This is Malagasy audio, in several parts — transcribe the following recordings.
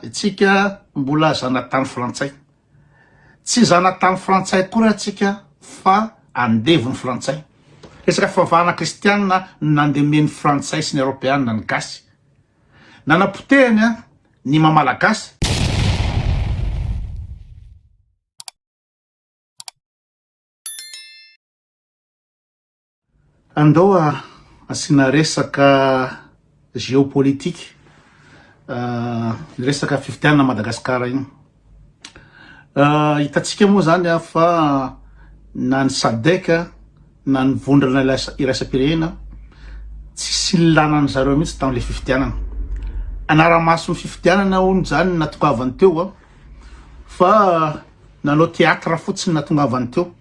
Tsika mbola zanatany frantsay. Tsy zanatany frantsay akory atsika fa andevon'ny frantsay. Resaka fivavahana kristianina no nandemen'ny frantsay sy ny eropeanina ny gasy. Nanapotehany ny maha malagasy. Andao asiana resaka géopolitique ny resaka fifidianana Madagascar iny. Hitantsika moa zany fa na ny SADC na ny vondrona iraisam-pirenena tsisy nilana an zareo mihitsy tamin'ilay fifidianana. Anara-maso ny fifidianana hono zany natongavany teo fa nanao théâtre fotsiny natongavany teo.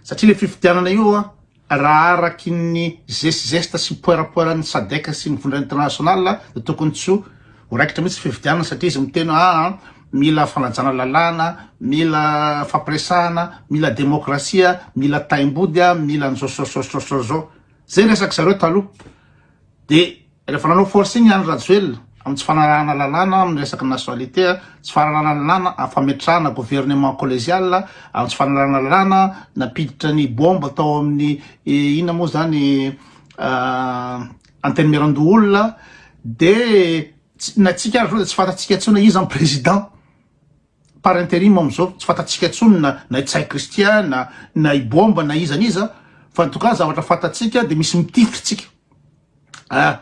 Satria le fifidianana io a, raha araky ny zesizesta sy poerapoeran'ny sadec sy ny vondrona international dia tokony tsy ho raikitra mihitsy fifidianana satria izy miteny hoe aa mila fanajana lalàna, mila fampiresahana, mila demokrasia, mila taimbody a, mila an'izao sy zao sy zao sy zao. Zay resaky zareo taloha. De Rehefa nanao forcing i Andry Rajoelina amin'ny tsy fanarahana lalàna amin'ny resaka nationalité, tsy fanarahana lalàna amin'ny fametrahana gouvernement collégial, amin'ny tsy fanarahana lalàna nampiditra ny bombe tao amin'ny inona moa zany antenimierandoholona de na tsika ary zao de tsy fantatsika intsony hoe iza ny président par interim amin'izao, tsy fantatsika intsony na na i Ntsay Christian na na i Bomba na iza n'iza fa en tout cas zavatra fantatsika de misy mitifitra tsika. Ah,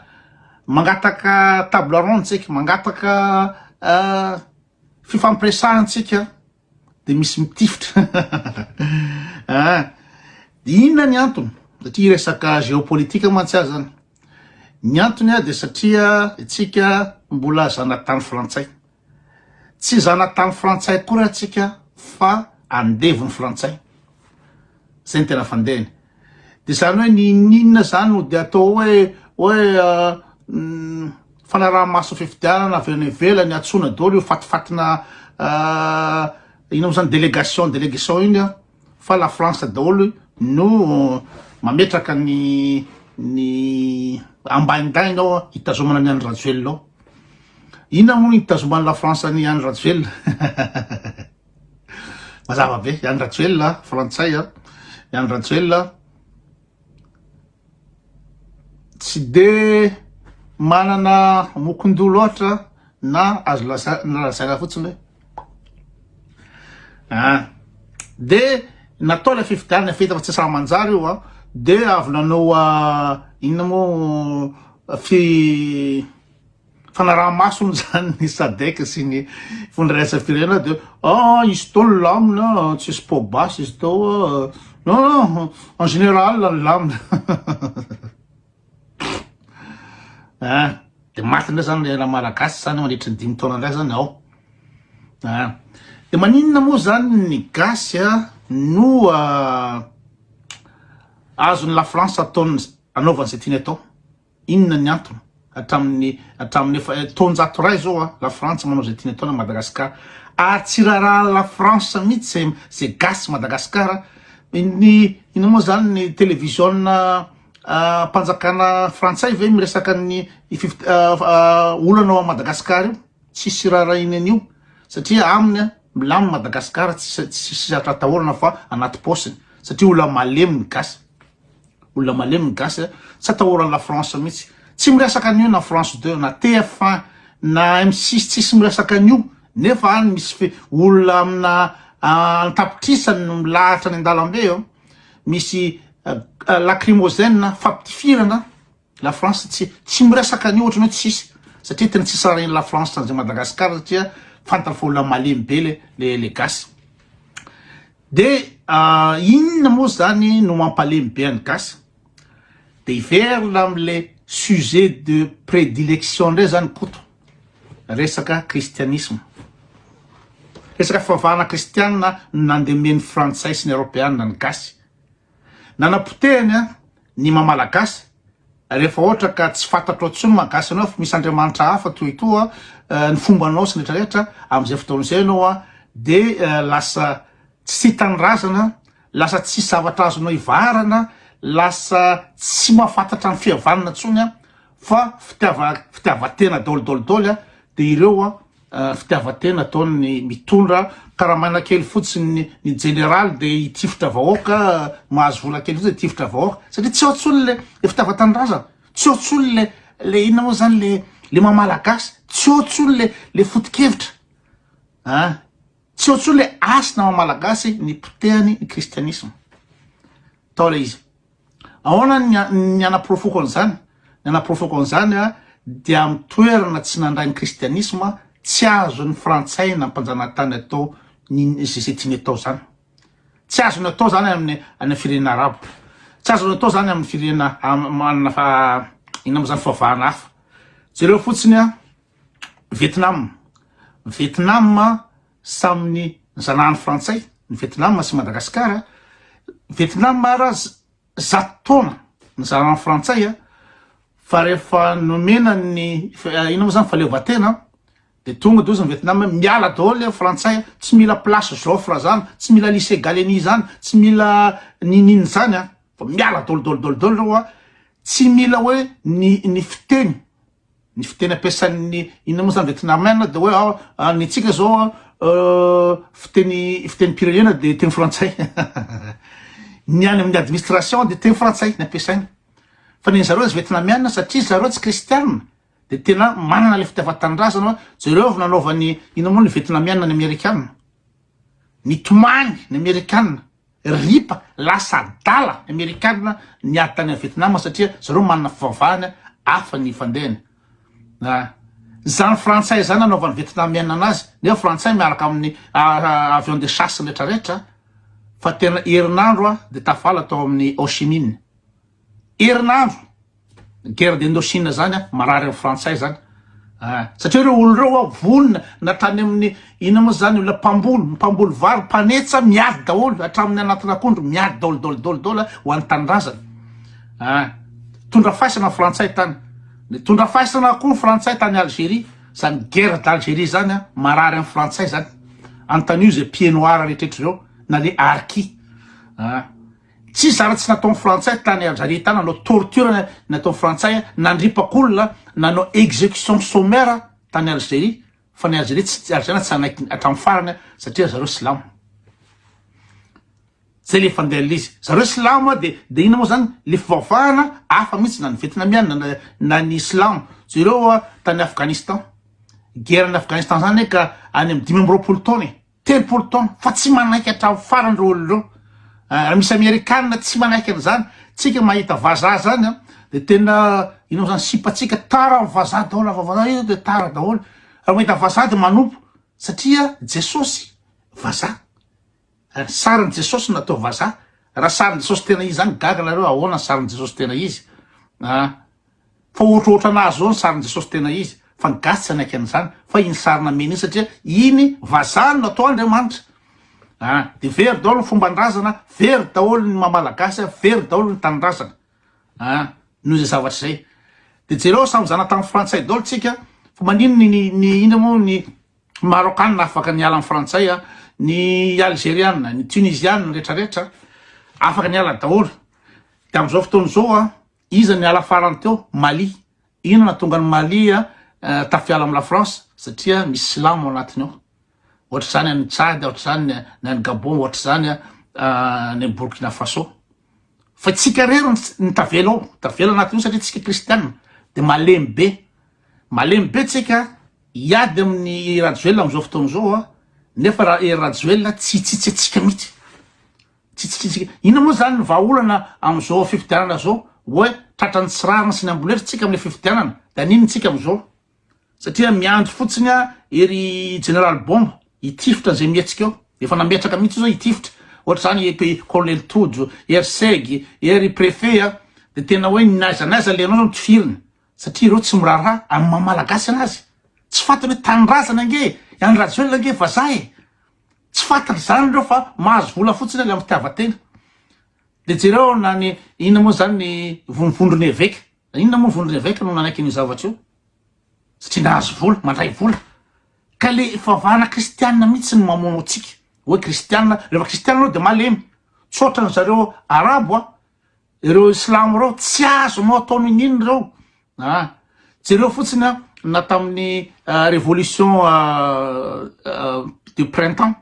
mangataka table ronde tsika, mangataka ah, fifampiresahana tsika de misy mitifitra. ah, inona ny antony? Satria resaka géopolitique mantsy azy zany. Ny antony ah de satria tsika mbola zanatany frantsay. Tsy zanatany frantsay akory atsika fa andevon'ny frantsay. Zay ny tena fandehany. De zany hoe n'inon'inona zany no de atao hoe hoe fanaraha-maso fifidianana avy any ivelany antsoina daholo io fatifatina inona moa zany délégation délégation iny an, fa la France daholo no mametraka ny ny ambaindainy ao hitazomana an'i Andry Rajoelina ao. Inona moa no hitazoman'i la France an'i Andry Rajoelina? Mazava be, i Andry Rajoelina frantsay a, i Andry Rajoelina tsy de manana mokon-doha loatra na azo lazaina fotsiny hoe ah de natao ilay fifidianana efa hita fa tsy sahy manjary io a, de avy nanao inona moa fi Fanaraha-maso hono zany ny sadec sy ny vondron'iraisam-pirenena de ah izy tao ny lamina tsisy poa-basy izy tao non non en général ny lamina ah de maty ndray zany le malagasy zany mandritry ny dimy taona ndray zany ao ah de maninona moa zany ny gasy a no azon'ny la France ataony anaovany zay tiany atao. Inona ny antony? Hatramin'ny hatramin'ny efa taonjato iray zao a, la Frantsa manao izay tiany atao any Madagascar. Ary tsy raharahan'i la France mihitsy zay zay gasy Madagascar. Ny inona moa zany ny televiziona mpanjakana frantsay ve miresaka ny olana ao Madagascar io? Tsisy raharahiany an'io satria aminy a milamina Madagascar tsisy tsisy zavatra atahorana fa anaty paosiny satria olona malemy ny gasy. Olona malemy ny gasy a, tsy atahoran'i la France mihitsy. Tsy miresaka an'io na France 2 na TF1 na M6 tsisy miresaka an'io nefa any misy fe olona amina an-tapitrisany no milahatra any an-dalambe eo, misy lacrymogène fampitifirana, la France tsy tsy miresaka an'io ohatran'ny hoe tsisy satria tena tsisy rarahin'i la France an'izay Madagascar satria fantany fa olona malemy be le le le gasy. De inona moa zany no mampalemy be an'i gasy? De hiverina amle sujet de prédilection ndray zany Koto, resaka christianisme. Resaka fivavahana kristianina no nandemen'ny frantsay sy ny eropeanina ny gasy. Nanapotehany ny maha malagasy rehefa ohatra ka tsy fantatrao intsony maha gasy anao fa misy andriamanitra hafa toy toa ny fombanao sy ny rehetra rehetra amin'izay fotoana izay ianao de lasa tsy tia tanindrazana lasa tsisy zavatra azonao ivaharana lasa tsy mahafantatra ny fihavanana intsony fa fitiava fitiavan-tena daholo daholo daholo de ireo. fitiavan-tena ataon'ny mitondra, karamaina kely fotsiny ny jeneraly de hitifitra vahoaka, mahazo vola kely fotsiny hitifitra vahoaka, satria tsy eo intsony le le fitiavan-tanindrazana, tsy eo intsony le le inona moa zany le le maha malagasy, tsy eo intsony le le foto-kevitra an, tsy eo intsony le hasina maha malagasy ny potehany ny kristianisma, tao le izy. Ahoana ny ny anaporofoko an'izany? Ny anaporofoko an'izany dia amin'ny toerana tsy nandray ny kristianisma, tsy azon'ny frantsay na mpanjanatany atao ny izay tiany atao izany. Tsy azony atao izany amin'ny any amin'ny firenena arabo. Tsy azony atao izany amin'ny firenena manana fa inona moa izany fivavahana hafa. Jereo fotsiny a Vietnam. Vietnam samy ny zanahany frantsay, ny Vietnam sy Madagasikara, Vietnam ara zato taona ny zanahany frantsay fa rehefa nomena ny inona moa zany fahaleovantena de tonga de ozy ny Vietnam miala daholo le frantsay tsy mila place Joffre zany, tsy mila lycée Gallieni zany, tsy mila nininn zany a, fa miala daholo daholo daholo daholo reo a, tsy mila hoe ny ny fiteny Ny fiteny ampiasain'ny inona moa zany vietnamiana de hoe ah ny antsika zao fiteny fitenim-pirenena de teny frantsay ny any amin'ny administration de teny frantsay ny ampiasaina fa ny zareo izy vietnamiana satria zareo tsy kristiana de tena manana le fitiavan-tanindrazana jereo avy nanaovany inona moa ny vietnamiana ny amerikana nitomany ny amerikana Ripa, lasa adala ny amerikana niady tany Vietnam satria zareo manana fivavahana hafa ny fandehany. Ah, zany frantsay zany nanaovan'ny vietnamiana anazy, nefa frantsay miaraka amin'ny avion de chasse retraretra fa tena herinandro ah de tafala tao amin'ny Ho Chi Minh. Herinandro! Guerre d'Indochine zany a, marary amin'ny frantsay zany ah, satria ireo olona ireo a vonona na tany amin'ny inona moa zany olona mpamboly, mpamboly vary, mpanetsa miady daholo hatramin'ny anatin'akondro miady daholo daholo daholo daholo ho an'ny tanindrazana ah, nitondra faisana ny frantsay tany, nitondra faisana koa ny frantsay tany Algérie, zany guerre d'Algérie zany a marary amin'ny frantsay zany, anontanio izay pied noir rehetra ireo na le harki ah. Tsisy zara tsy nataon'ny frantsay tany Algerie tany nanao torture nataon'ny frantsay nandripaka olona nanao execution sommaire tany Algerie fa ny Algerie tsy Algeriana tsy nanaiky hatramin'ny farany satria zareo silamo zay le fandehan'le izy zareo silamo de de inona moa zany le fivavahana hafa mihitsy na ny vietnamiana na na ny silamo jereo tany Afghanistan guerre any Afghanistan zany ka any amin'ny 25 taona e 30 taona fa tsy manaiky hatramin'ny farany ireo olona ireo. Raha misy amerikana tsy manaiky an'izany, tsika mahita vazaha zany an, de tena inona zany sipantsika tara amin'ny vazaha daholo, raha vao vazaha io de tara daholo. Raha mahita vazaha de manompo satria Jesosy vazaha. Ary sarin'i Jesosy no natao vazaha. Raha sarin'i Jesosy tena izy zany gaga nareo ahoana ny sarin'i Jesosy tena izy. Ah. Fa ohatrohatra anazy zao ny sarin'i Jesosy tena izy fa ny gasy tsy hanaiky an'izany fa iny sary namena iny satria iny vazaha no natao Andriamanitra ah de very daholo ny fomban-drazana very daholo ny maha malagasy very daholo ny tanindrazana ah noho izay zavatra izay de jereo samy zanatany frantsay daholo tsika fa maninona ny ny inona moa ny marokanina afaka niala ny frantsay a ny algeriana ny tunisiana ny retraretra afaka niala daholo de am'izao fotoana izao a Iza niala farany teo? Mali. Inona nahatonga an'i Mali tafiala amin'i la France? Satria misy silamo ao anatiny ao. Ohatr'izany any Tchad, ohatr'izany ny any Gabon, ohatr'izany ny any Burkina Faso. Fa tsika irery no tavela ao, tavela anatin'io satria tsika kristiana de malemy be. Malemy be tsika hiady amin'i Rajoelina amin'izao fotoana izao nefa raha i Rajoelina tsy hitsitsy antsika mihitsy. Tsitsitsitsika. Inona moa zany ny vahaolana amin'izao fifidianana zao? Hoe tratran'ny tsy rariny sy ny amboletra tsika amin'ilay fifidianana. De haninona tsika amin'izao? Satria miandry fotsiny a ery jeneraly bomba hitifitra an'izay mihetsika eo. Efa nametraka mihitsy izy hoe hitifitra. Ohatra zany i colonel Tojo, ery Segy, ery préfet a. De tena hoe n'aiza n'aiza alehanao zao no tifirina. Satria ireo tsy miraharaha amin'ny maha malagasy anazy. Tsy fantany hoe tanindrazana ange e! I Andry Rajoelina ange vazaha e! Tsy fantany izany ireo fa mahazo vola fotsiny ilay fitiavan-tena. Dia jereo na ny inona moa izany ny vondron'ny eveka. Inona moa ny vondron'ny eveka no nanaiky an'io zavatra io? Satria nahazo vola, mandray vola. Ka le fivavahana kristianina mihitsy no mamono antsika. Hoe kristianina, rehefa kristianina anao dia malemy. Tsy ohatran'ny zareo arabo a. Ireo silamo ireo tsy azonao atao n'inon'inona ireo a! Jereo fotsiny a! na tamin'ny révolution du printemps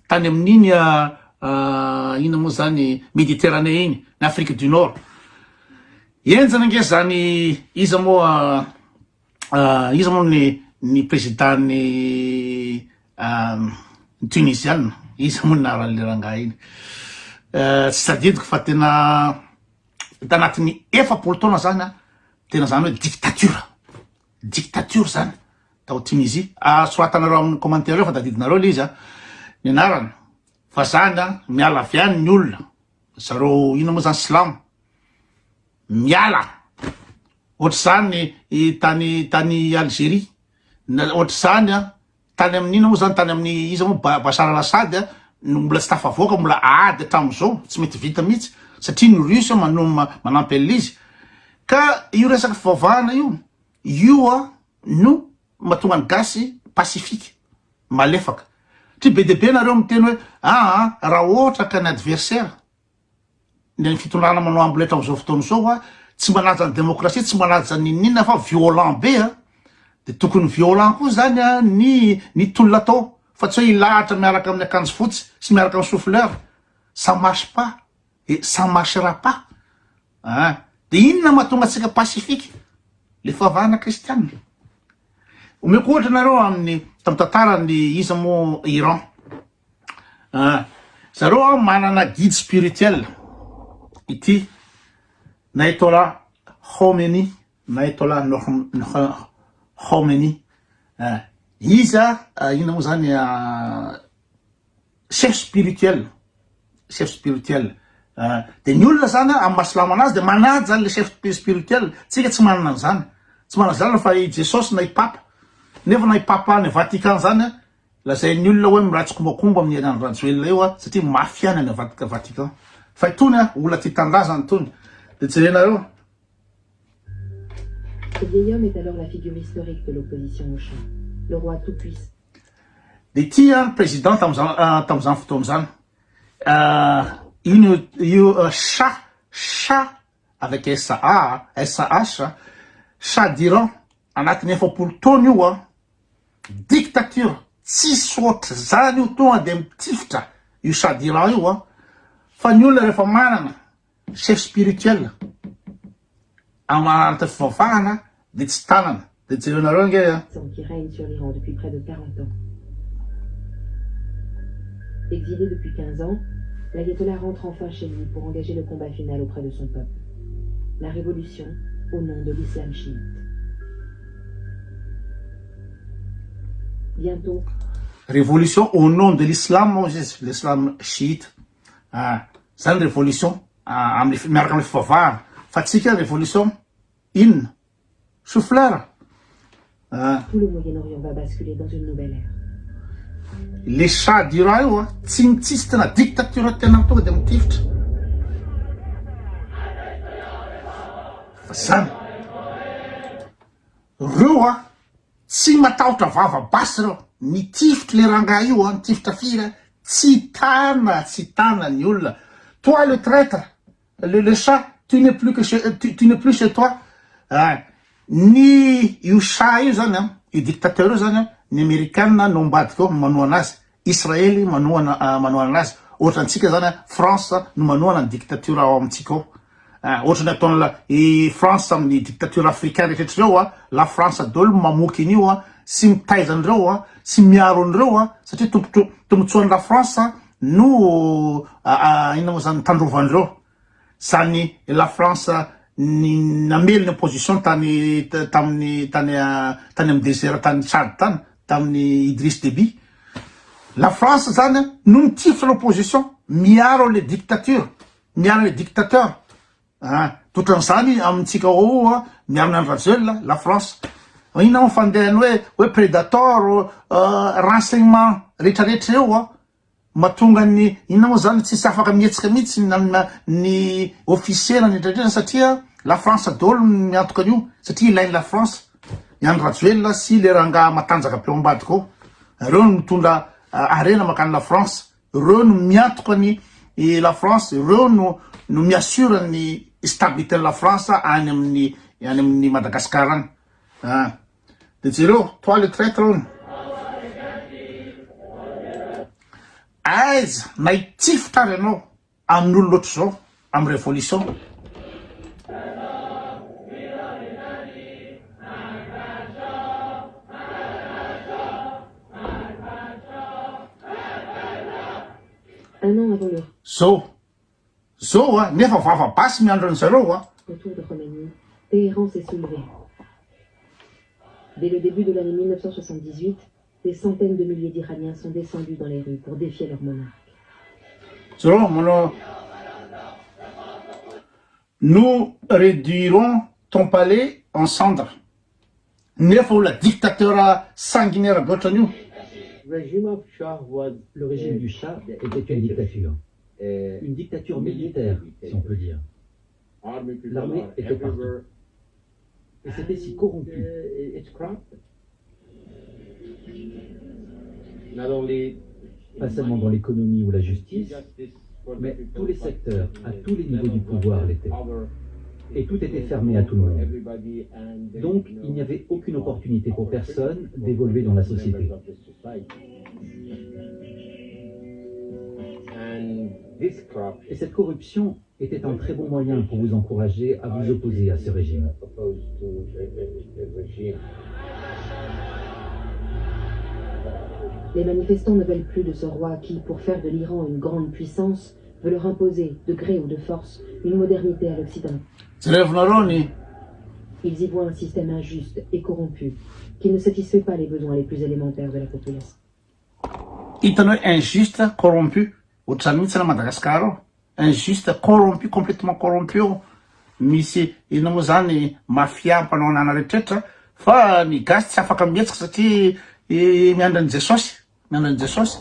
tany amin'iny inona moa zany Méditerranée iny, ny Afrique du Nord. Henjana ange zany iza moa iza moa ny ny président-n'ny Tunisiana, iza moa ny anaran'le rangahy iny? Tsy tadidiko fa tena tanatin'ny 40 taona zany an, tena zany hoe dictature, dictature zany tao Tunisie. Soratanareo amin'ny commentaire eo fa tadidinareo le izy an, ny anarany. Fa zany an, miala avy any ny olona, zareo inona moa zany silamo, miala. Ohatr'izany tany tany Algérie, ohatr'izany an, Tany amin'ny inona moa zany, tany amin'ny iza moa Bachar al-Assad no mbola tsy tafavoaka, mbola ady hatramin'izao, tsy mety vita mihitsy satria ny Russe manoma manampy an'ilay izy. Ka io resaka fivavahana io, io a no mahatonga ny gasy pacifique, malefaka. Satria be dia be nareo miteny hoe aa raha ohatra ka ny adversaire Ny fitondrana manao amboletra amin'izao fotoana izao a, tsy manaja ny demokrasia, tsy manaja n'inon'inona fa violent be a, de tokony violent koa zany a ny ny tolona atao fa tsy hoe hilahatra miaraka amin'ny akanjo fotsy sy miaraka amin'ny chou-fleur, ça marche pas et ça marchera pas a, de inona mahatonga antsika pacifique? Le fivavahana kristianina. Omeko ohatra nareo amin'ny tamin'ny tantaran'ny iza moa Iran. Ah, zareo an manana guide spirituel ity Ayatollah Khomeini, Ayatollah Khomeini. Ah, izy ah, inona moa zany ah, chef spirituel, chef spirituel. Ah, de ny olona zany amin'ny maha silamo anazy de manaja an'le chef spirituel. Tsika tsy manana an'izany. Tsy manana zany fa i Jesosy na i Papa. Nefa na i Papa any Vatican zany Lazain'ny olona hoe miray tsikombakomba amin'i Andry Rajoelina io aho satria mafia ny any Vatican. Fa itony a, olona tia tanindrazana itony. Dia jerenareo. Ce vieil homme est alors la figure historique de l'opposition au Shah, le roi tout puissant. Dia ity a, ny président tamin'izany tamin'izany fotoana izany. Io no io Shah, Shah avec S A, S A H, Shah d'Iran, anatin'ny 40 taona io a. Dictature tsisy ohatr'izany io tonga de mitifitra io Shah d'Iran io an! Fa ny olona rehefa manana chef spirituel amanan'ny fivavahana de tsy tanana de jerenareo ange an! Qui règne sur l'Iran depuis près de 40 ans. Exilé depuis 15 ans, l'ayatollah rentre enfin chez lui pour engager le combat final auprès de son peuple. La révolution au nom de l'islam chiite. Bientôt. Révolution au nom de l'islam hozy izy, l'islam chiite. Ah, zany révolution ah, amin'ny miaraka amin'ny fivavahana. Fa tsika révolution inona? Chou-fleur. Ah. Tout le Moyen-Orient va basculer dans une nouvelle ère. Le Shah d'Iran io a, tsy mitsitsy tena dictature tena tonga de mitifitra. Fa zany. Reo a, tsy matahotra vava basy reo, nitifitry le rangahy io a, nitifitra firy a, tsy tana, tsy tana ny olona. Toi le traitre, le le chat, tu n'es plus que chez, tu, tu n'es plus chez toi. Ah, ny io chat io zany a, io dictateur io zany a, ny amerikana no ambadika ao manohana azy. Israely manohana manohana anazy, ohatra antsika zany a France no manohana ny dictature ao amintsika ao, ohatra ny ataon'ny la i France amin'ny dictature africain rehetra ireo a, la France daholo no mamoky an'io a, sy mitaiza an'ireo a, sy miaro an'ireo a, satria tombotro tombotsoan'ny la France no inona moa zany tandrovan'ireo. Zany la France ny namely ny opposition tany tamin'ny tany tany amin'ny desert tany Tchad tany tamin'ny Idriss Deby. La France zany no nitifitra l'opposition miaro le dictature, miaro le dictateur. Ah, totran'izany amintsika ao miaro ny Andry Rajoelina la France. Inona moa fandehany hoe hoe predator, renseignement retraretra eo a. Mahatonga ny inona moa zany tsisy afaka mihetsika mihitsy na ny officier na ny retraretra satria la France daholo no miantoka an'io satria ilain'i la France i Andry Rajoelina sy le rangahy matanjaka be ao ambadika ao ireo no mitondra harena makany la France ireo no miantoka ny la France ireo no no mi-assure ny stabilité-n'i la France any amin'ny any amin'ny Madagascar any ah. De jereo, toi le traitre hono. Aiza na hitifitra ary ianao amin'olona ohatr'izao, amin'ny révolution. Un an avant le Zao. Zao a, nefa vava basy miandry an'zareo a. Retour de Khomeini, Téhéran s'est soulevé. Dès le début de l'année 1978, des centaines de milliers d'Iraniens sont descendus dans les rues pour défier leur monarque. Zao manao Nous réduirons ton palais en cendres. Nefa olona dictateur sanguinaire be ohatran'io. Le régime du Shah était une dictature. Une dictature militaire, si on peut dire. L'armée était partout. Et c'était si corrompu. Pas seulement dans l'économie ou la justice, mais tous les secteurs, à tous les niveaux du pouvoir l'étaient. Et tout était fermé à tout le monde. Donc, il n'y avait aucune opportunité pour personne d'évoluer dans la société. Et cette corruption était un très bon moyen pour vous encourager à vous opposer à ce régime. Les manifestants ne veulent plus de ce roi qui, pour faire de l'Iran une grande puissance, veut leur imposer, de gré ou de force, une modernité à l'Occident. Jerevinareo ny. Ils y voient un système injuste et corrompu, qui ne satisfait pas les besoins les plus élémentaires de la population. Hitany hoe injuste, corrompu, ohatr'izany mihitsy na Madagascar ao, injuste, corrompu, complètement corrompu ao, misy inona moa zany mafia mpanao anana rehetraretra, fa ny gasy tsy afaka mihetsika satria miandry an'i Jesosy, miandry an'i Jesosy.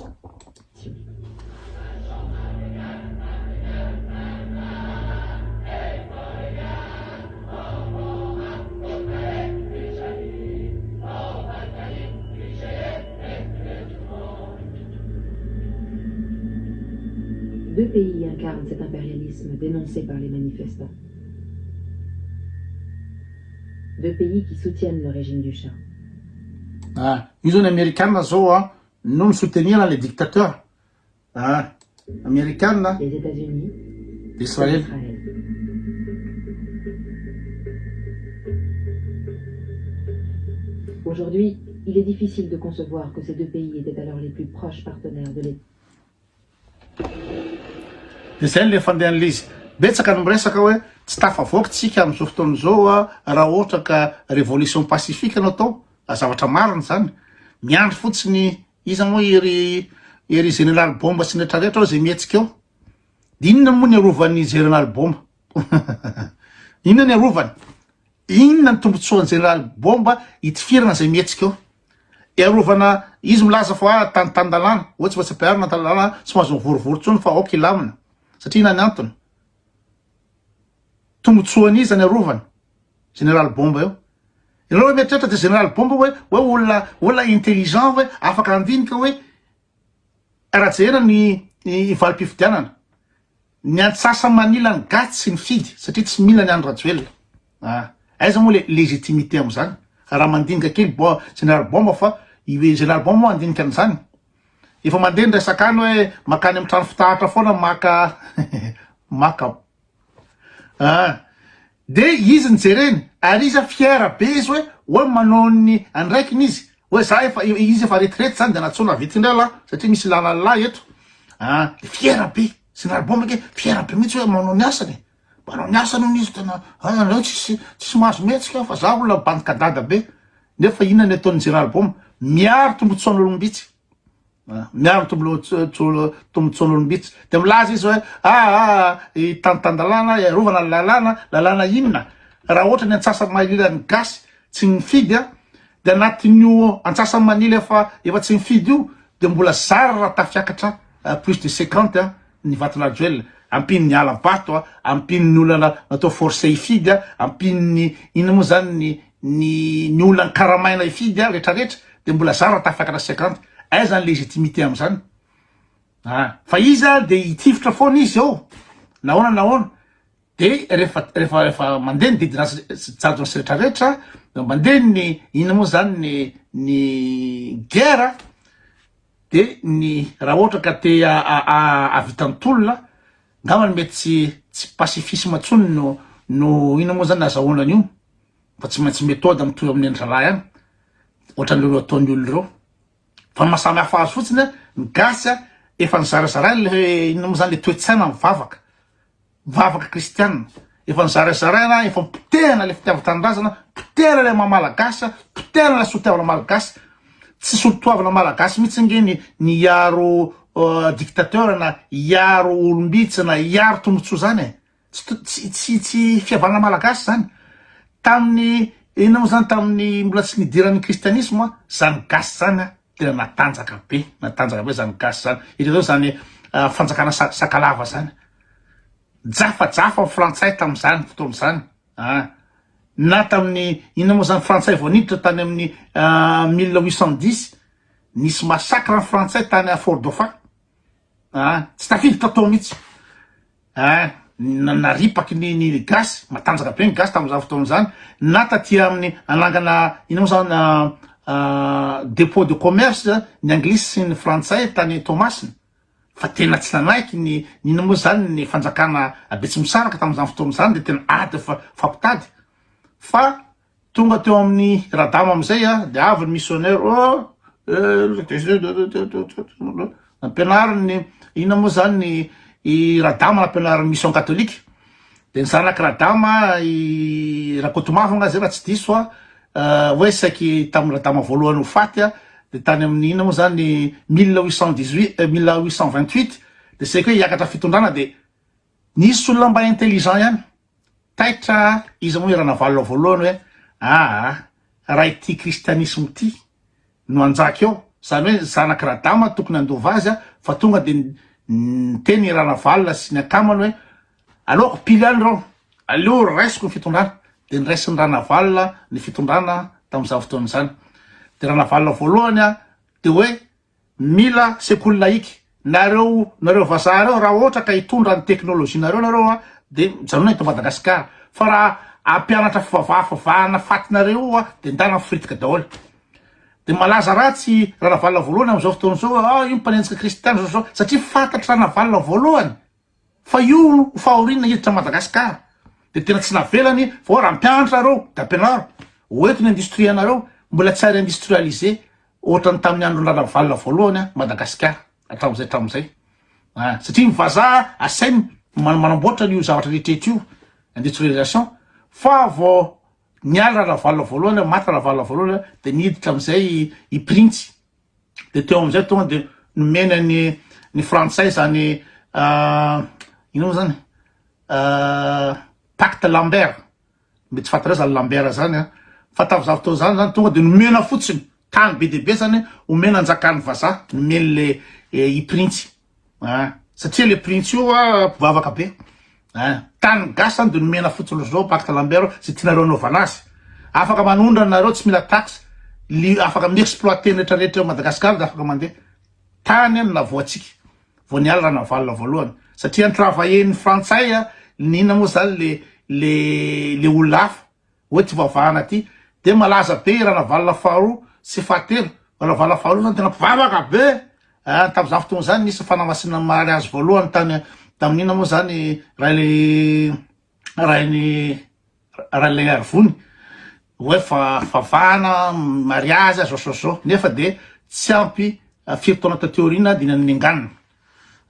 Deux pays incarnent cet impérialisme dénoncé par les manifestants. Deux pays qui soutiennent le régime du Shah. Ah, io zao ny amerikana zao a no mi-soutenir le dictateur. Ah, amerikana. Les États-Unis. Israël. Aujourd'hui, il est difficile de concevoir que ces deux pays étaient alors les plus proches partenaires de l'État. Dia izay le fandehan'ilay izy. Betsaka ny miresaka hoe tsy tafavoaka tsika amin'izao fotoana izao raha ohatra ka révolution pacifique no atao. Zavatra marina izany. Miandry fotsiny iza moa ery ery général bomba sy ny retraretra ao izay mihetsika eo. Dia inona moa ny arovan'ny général bomba? Inona ny arovany? Inona ny tombotsoan'ny jeneraly bomba hitifirana izay mihetsika eo? Iarovana, izy milaza fa ah, tany tan-dalàna, oa tsy maintsy ampiharina ny tan-dalàna, tsy mahazo mivorivory intsony fa aoka hilamina. Satria inona ny antony? Tombotsoan'iza ny arovana? Jeneraly bomba eo. Ianareo ve mieritreritra dia jeneraly bomba hoe hoe olona olona intelligent hoe afaka handinika hoe raha jerena ny ny valim-pifidianana. Ny antsasa-manila ny gasy tsy mifidy satria tsy mila ny Andry Rajoelina. Ah. Aiza moa le légitimité amin'izany? Raha mandinika kely bo Général Bomba fa i Général Bomba moa handinika an'izany? Efa mandeha ny resaka any hoe makany amin'ny trano fitaratra foana maka maka ah. De izy no jereny ary izy fier be izy hoe hoe manao ny andraikiny izy hoe za efa izy efa retraite zany de natsoina vita indray lah satria misy ilana an'lah eto ah de fier be Général Bomba ange fier be mihitsy hoe manao ny asany e manao ny asany hono izy tena ah nareo tsisy tsisy mahazo mihetsika fa za olona bandy kadada be nefa inona ny ataon'ny Général Bomba miaro tombotsoan'olom-bitsy Miaro ny tombotsoan'olom-bitsy. Dia milaza izy hoe, aa, tany tan-dalàna, iarovana ny lalàna, lalàna inona? Raha ohatra ny antsasa-manila ny gasy tsy mifidy an, dia anatin'io antsasa-manila efa efa tsy mifidy io, dia mbola zara raha tafiakatra plus de 50 an, ny vaton-dRajoelina. Ampian'ny hala-bato an, ampian'ny olona natao forcé hifidy an, ampian'ny inona moa zany ny ny ny olona nikaramaina hifidy an, retraretra. de mbola zara tafakatra 50 aiza ny légitimité amizany ah fa izy a de hitifitra foana izy eo nahoana nahoana de rehefa rehefa rehefa mandeha ny didy ratsy jadona sy retraretra. Mandeha ny inona moa zany ny ny guerre de ny raha ohatra ka te ahavita ny tolona ngambany mety tsy tsy pacifisme tsony no no inona moa zany azahoana an'io fa tsy maintsy méthode mitovy amin'ny an-draharaha ihany ohatran'ireo ataon'ny olona ireo fa ny maha samy hafa azy fotsiny ny gasy efa nizarazaraina le inona moa zany le toe-tsaina mivavaka Vavaka kristianina. Efa nizarazaraina, efa potehana ilay fitiavan-tanindrazana, potehana ilay maha malagasy, potehana ilay soatoavina malagasy. Tsy soatoavina malagasy mihitsy ange ny ny hiaro dictateur na hiaro olom-bitsy na hiaro tombotsoa zany e. Tsy tsy tsy tsy fihavanana malagasy zany. Tamin'ny inona moa zany tamin'ny mbola tsy nidiran'ny kristianisma zany gasy zany a tena natanjaka be, natanjaka be zany gasy zany. Ireo zany fanjakana sakalava zany. Jafajafa ny frantsay tamin'izany fotoana izany ah. Na tamin'ny inona moa zany frantsay vao niditra tany amin'ny 1810 nisy massacre ny frantsay tany Fort Dauphin ah, tsy tafiditra tao mihitsy ah, naripaky ny ny gasy, matanjaka be ny gasy tamin'izany fotoana izany, na taty amin'ny anangana inona moa zany dépôt de commerce ny anglisy sy ny frantsay tany Toamasina. Fa tena tsy nanaiky ny inona moa zany ny fanjakana Betsimisaraka tamin'izany fotoana izany dia tena ady fampitady fa tonga teo amin'ny Radama amin'izay a dia avy ny missionnaire oh nampianariny inona moa zany ny i Radama nampianarin'ny mission catholique dia ny zanak'i Radama i Rakotomavo nga zay raha tsy diso a hoe saiky tamin'i Radama voalohany ho faty a dia tany amin'ny inona moa zany 1818 1828 dia saiky hoe hiakatra fitondrana dia nisy olona mba intelligent ihany taitra iza moa i Ranavalona voalohany hoe aa raha ity kristianisme ity no hanjaka eo, izany hoe zanak'i Radama tokony handova azy fa tonga dia niteny i Ranavalona sy ny akamany hoe aleoko pily any ireo, aleo raisiko ny fitondrana, dia noraisin'i Ranavalona ny fitondrana tamin'izany fotoana izany, dia Ranavalona voalohany dia hoe Mila sekoly laïque nareo nareo vazaha reo raha ohatra ka hitondra ny technologie nareo nareo a de mijanona eto Madagascar fa raha ampianatra fivavaha fivavahana fatinareo io a de ndana mifiritika daholo de malaza ratsy Ranavalona voalohany amizao fotoana zao ah io mpanenjika kristiana zao zao satria fantatry Ranavalona voalohany Fa io no fahoriana hiditra Madagascar de tena tsy navelany fa oa raha mpianatra nareo de ampianaro hoeto ny industrie anareo mbola tsy ary industrialiser ohatrany tamin'ny andron'i Ranavalona voalohany a Madagascar hatramin'izay hatramin'izay a satria ny vazaha asainy manamboatra an'io zavatra rehetra io industrialisation fa vao niala Ranavalona voalohany maty Ranavalona voalohany de niditra amin'izay i Printsy de teo amizay tonga de nomeny any ny frantsay zany ino moa zany pacte Lambert mety tsy fantatrareo zany Lambert zany an fa tamizany fotoana zany zany tonga de nomena fotsiny tany be dia be zany omena anjakan'ny vazaha nomeny le i printsy Ah, satria le printsy io ah mpivavaka be. Ah, tany gasy zany de nomena fotsiny zao pacte Lambert zay tianareo anaovana azy. Afaka manondrana nareo tsy mila taxe, li afaka mi-exploiter ny rehetra rehetra eo Madagascar de afaka mandeha. Tany no navoantsika vao niala Ranavalona voalohany satria ni-travailler-n'ny frantsay ny inona moa zany le le le olona hafa. Hoe ty vavahana ty de malaza be i Ranavalona faharoa sy fahatelo, Ranavalona faharoa zany tena mpivavaka be ah, tamzany fotoana zany nisy fanamasinana mariazy voalohany tany tamin'ny inona moa zany Raily Rainy Rainilaiarivony hoe fa favahana mariazy zao zao zao nefa de tsy ampy firy taona taty aoriana de nanenganina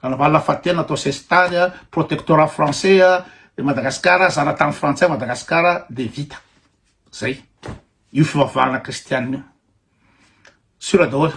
Ranavalona fahatelo natao sesitany, protectorat français i Madagascar, zanatany frantsay Madagascar dia vita. Zay. Io fivavahana kristianina io. Sur daholo.